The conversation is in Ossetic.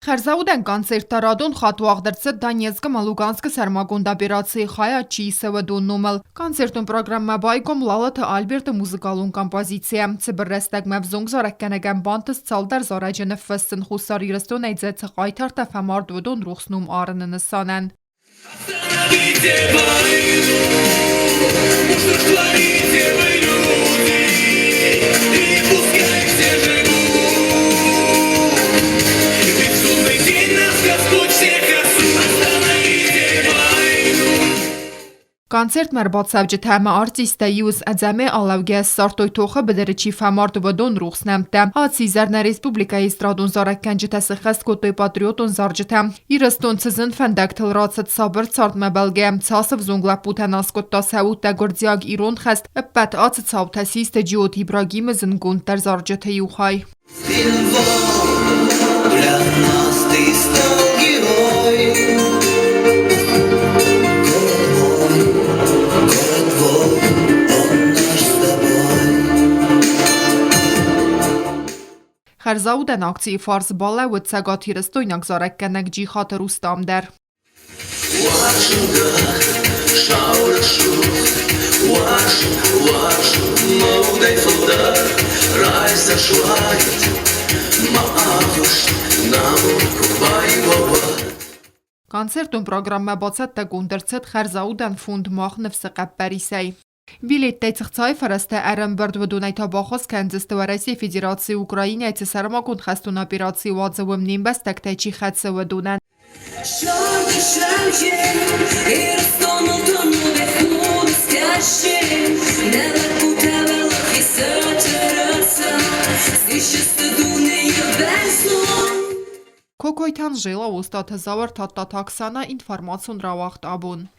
Хӕрзаудӕн концерттӕ радон хатт уагъд ӕрцыд Донецк ӕмӕ Луганскы сӕрмагонд операцийы хайад чи исы, уыдон номыл. Концертон программӕ байгом Лалыты Альберты музыкалон композицийӕ. Цыбыр рӕстӕгмӕ ӕвзонг зарӕггӕнӕгӕн бантыст цалдӕр зарӕджы ныффыссын Хуссар Ирыстонӕй дзы цы хъайтартӕ фӕмард, уыдон рухс ном арыны нысанӕн. Остановите войну, что ж творите вы, люди, и пускай все живут. Ведь в судный день нас Господь всех осудит. Остановите войну. Концертмӕ ӕрбацӕуджытӕ ӕмӕ артисттӕ иу ӕдзӕмӕй алӕугӕ ссардтой тохы быдыры чи фӕмард, уыдон рухс нӕмттӕ. Ацы изӕр нӕ республикӕйы эстрадон зарӕггӕнджытӕ сыххӕст кодтой патриотон зарджытӕ. Ирыстон цы зын фӕндӕгтыл рацыд сабыр цардмӕ бӕлгӕ, цас ӕвзонг лӕппутӕн аскъуыдта сӕ удтӕ гуырдзиаг-ирон хӕст, ӕппӕт ацы цаутӕ систы Джиоты Ибрагимы зындгонддӕр зарджыты иу хай. Для нас ты стал герой. Город мой, город твой, он наш с тобой. Хӕрзаудӕн акцийы фарс балӕууыд цӕгатирыстойнаг зарӕггӕнӕг Джихаты Рустам дӕр. Концертон программӕ бацӕттӕгонд ӕрцыд хӕрзаудӕн фонд Мах ныфсы хъӕппӕрисӕй. Билеттӕй цы хцайы фӕрӕзтӕ ӕрӕмбырд, уыдонӕй та баххуыс кӕндзысты Уӕрӕсейы Федерацийы Украинӕйы цы сӕрмагонд хӕстон операци уадзы, уым не мбӕстӕгтӕй чи хӕцы, уыдонӕн. Кокойты Анжела, Остъаты Зауыр, Тадтаты Оксана, информацион рауагъд абон.